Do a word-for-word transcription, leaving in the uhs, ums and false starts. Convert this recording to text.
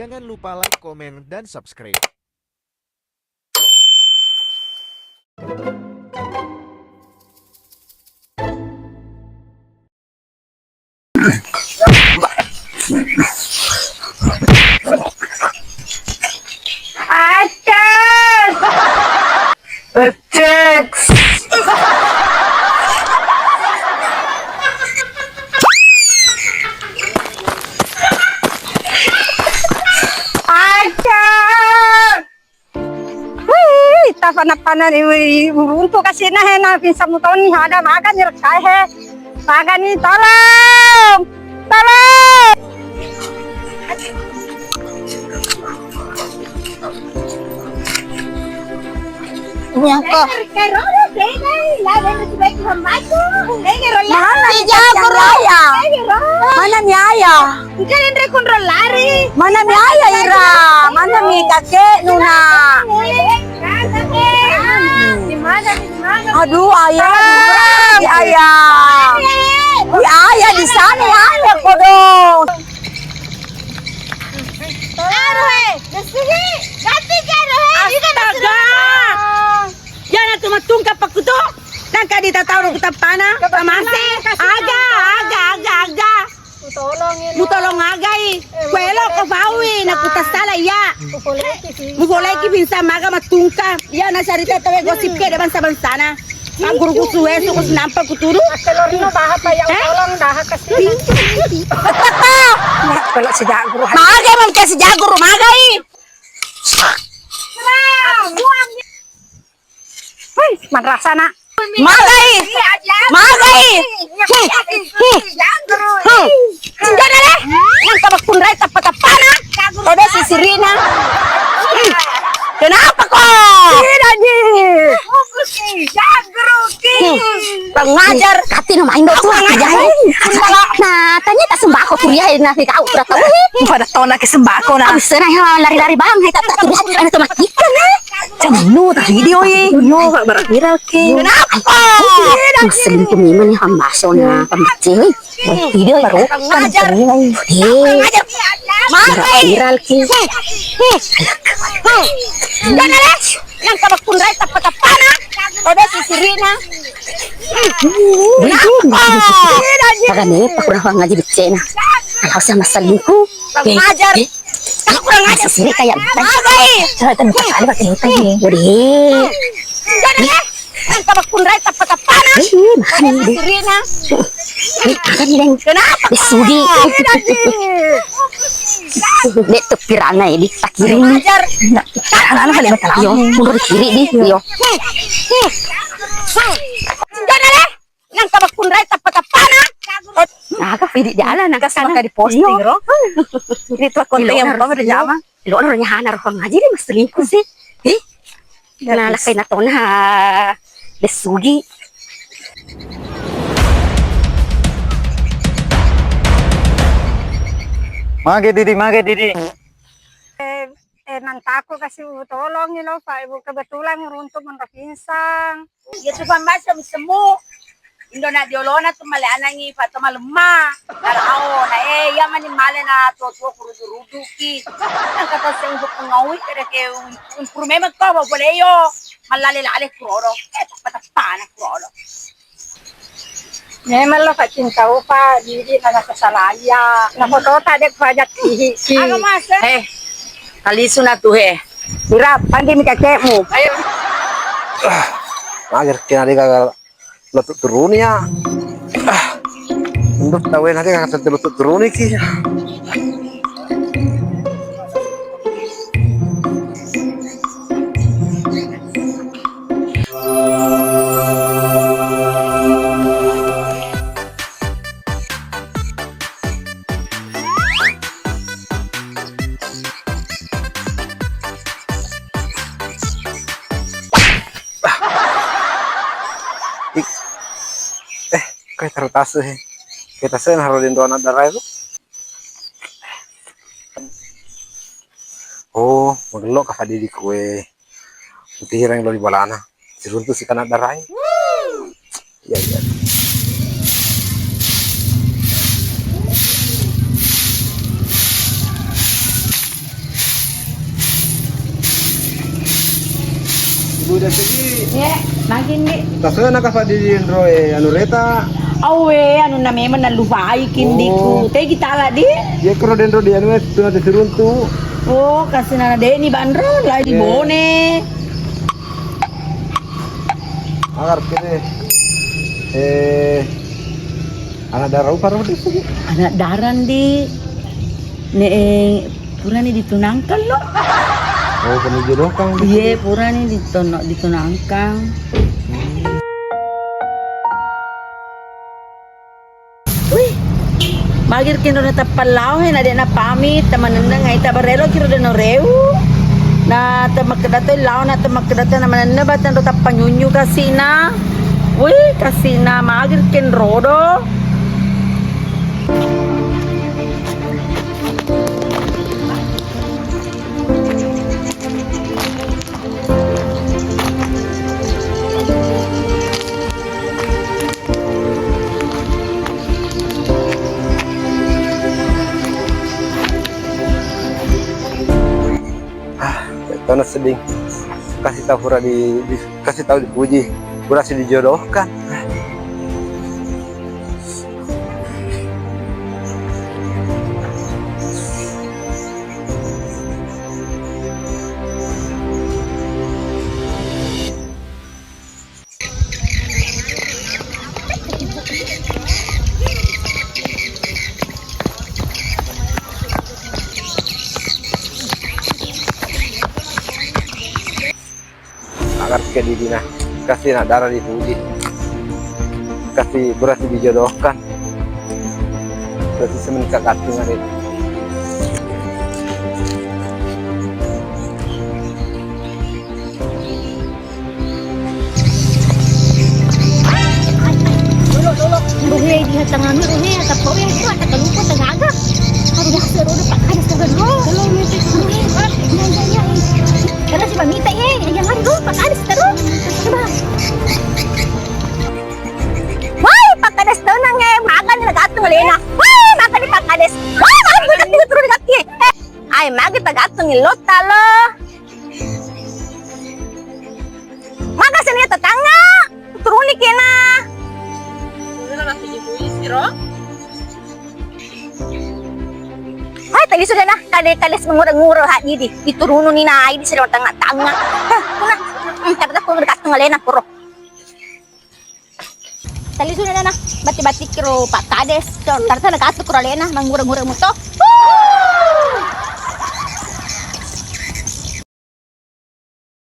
Jangan lupa like, komen, dan subscribe. Attack! Attack! Wih, tapanna-panna ni, wih, uruntu kasina he, na pinsa mutoni, ada magani rekkai he. Magani, tolong! Tolong! Ini apa? Mana ni ayah? Mana ni ayah? Mana ni ayah ira? Mana ni kakek Nuna? Aduh, ayah. Ayah. Di ayah di sana, ayah kodong. Astaga. Jana tu matungka pakkuto. Nangka di tatau ku tappana. Tamase. Aga, aga, aga, aga. Mutolong agai. Kuelo ko paui na kutasala iya. Muboleki pinsa maga matungka. Iya na carita tawe gosip ke de bangsa-bangsana. Guru kutu esu kus nampa kuturu. Telorno bahasa ya tolong dah kasih. Kalau sejak guru. Maga mangke sejak guru magai. Hei, manrasa na. Magai. Magai. Hmm. Hmm. Hmm. Cinta deh. Yang sama kunrai tapa-tapana. Kode sisirina. Hmm. Kenapa kok? Tidak ji. Hmm. Pengajar. Kati no main dotu. Nah, tanya tak sembako kuliah na kau udah tahu. Pada tona ke sembako na. Abis na ya lari-lari bang, hai tak tak tuh ada tempat ikan eh. Cemenu tak video ye. Yo, Kak, barak viral ki. Kenapa? Selingkuh memang nih hamba sona pembaca. Video baru kan sering. Eh. Barak viral ki. Yang kamu kunrai tapa-tapana. Kode sisirina. Kenapa? Agane pakurang ngaji becena. Kalau sama selingkuh. Pengajar. Eh, eh. Aku kurang ajar. Sisiri kayak apa? Magai. Coba tanya kali pakai utang nih. Udah. Jangan ya. Yang kamu kunrai tapa-tapana. Eh, makan deh. Sirina. Eh, makan deh. Kenapa? Sugi. Dek tuh pirana ini tak kiri. Ajar. Nah, anak-anak kali makan. Yo, mundur kiri di. Yo. Jangan ya. Nang kamakkunrai tappa-tappana. Aga pidi jala nang gas maka diposting ro. Ini tuh konten yang pertama udah jama. Lo orang nyahana rohang aja deh mas selingkuh sih. Ih. Nah, lakai natona ha. Besugi. Mage didi, mage didi. Eh, eh, nantaku kasih tolong lo, Pak. Ibu kebetulan runtuh menurut pinsang. Iya tu pambaca semu. Indo na diolona tu male anangi pato malemma. Arao na eh iya mani male na tuo-tuo kurudu-rudu ki. Nang kata se untuk pengawi kada ke impur memang ko boleh yo. Malale-lale kuroro. Eh teppa-teppa na kuroro. Memang lo Pak cinta upa didi na nasa salaya. Na foto ta dek pajak tihi ki. Aga mas. Eh. Kalisu na tu he. Ira, panggil mi kakekmu. Ayo. Mager kena dia gagal. Lutut turun ya. Ah. Untuk tahu nanti kakak tentu lutut turun iki. Ik-, eh, kai taruh tasu he. Kai tasu na haro dendo anak darah itu. Oh, magello ka fadi di kue. Putih reng lo di balana. Siruntu si kanak darai. Iya, iya. Jadi, ye, makin di. Tasona kapa di Enro e, anu reta. Awe, anu na memang nalupai kindiku. Oh. Tegi tala di? Ye kero Enro di anu e, tuna di Siruntu. Oh, kasih nana deni banro, lagi di Bone. Agar kene. Eh, anak darah upa ro di sini. Anak darah di. Ne, eh, purani ditunangkan lo. Oh, purani dijodohkan. Iya, purani ditono-, ditunangkan. Wih, magir kiro na tappa lao he, na de' na pamit, temanenna ngai tabarelo kiro de' no reu. Na temakkeda to lao, na temakkeda to na manenna batang ro tappa nyunyu kasina. Wih, kasina magir kenrodo. Ah, tona seding. Kasih tahu pura di, di, kasih tahu dipuji. Pura si dijodohkan. Agar ke didina, kasih nak darah dipuji, kasih berarti dijodohkan, berarti semenjak kating hari. Dolo, dolo. Rohe di tengah ni, rohe, atau kau yang kuat, atau lupa, atau gagah. Aduh, dah, seru dah, Pak Kades, seru. Dolo, minta, minta, minta. Karena si Mamita, ye, jangan dulu, Pak Kades, terus. Coba. Wai, Pak Kades, tenang, eh. Makan, nagatung, Lena. Wai, makan di Pak Kades. Wai, makan, gue, gue, turun kaki. Eh, ay, makan, tagatong, lo, talo. Maka seni tetangga, turuni kena. Hai, tadi sudah nah, kade-kade mengura-ngura hak didi, diturunu ni nai di sedang tengah-tengah. Hah, kuna, hmm, tapi tak pun dekat tengah lena puro. Tali sudah nana, bati-bati kiro Pak Kades, cok, tartana katu kuro lena, mengura-ngura muto.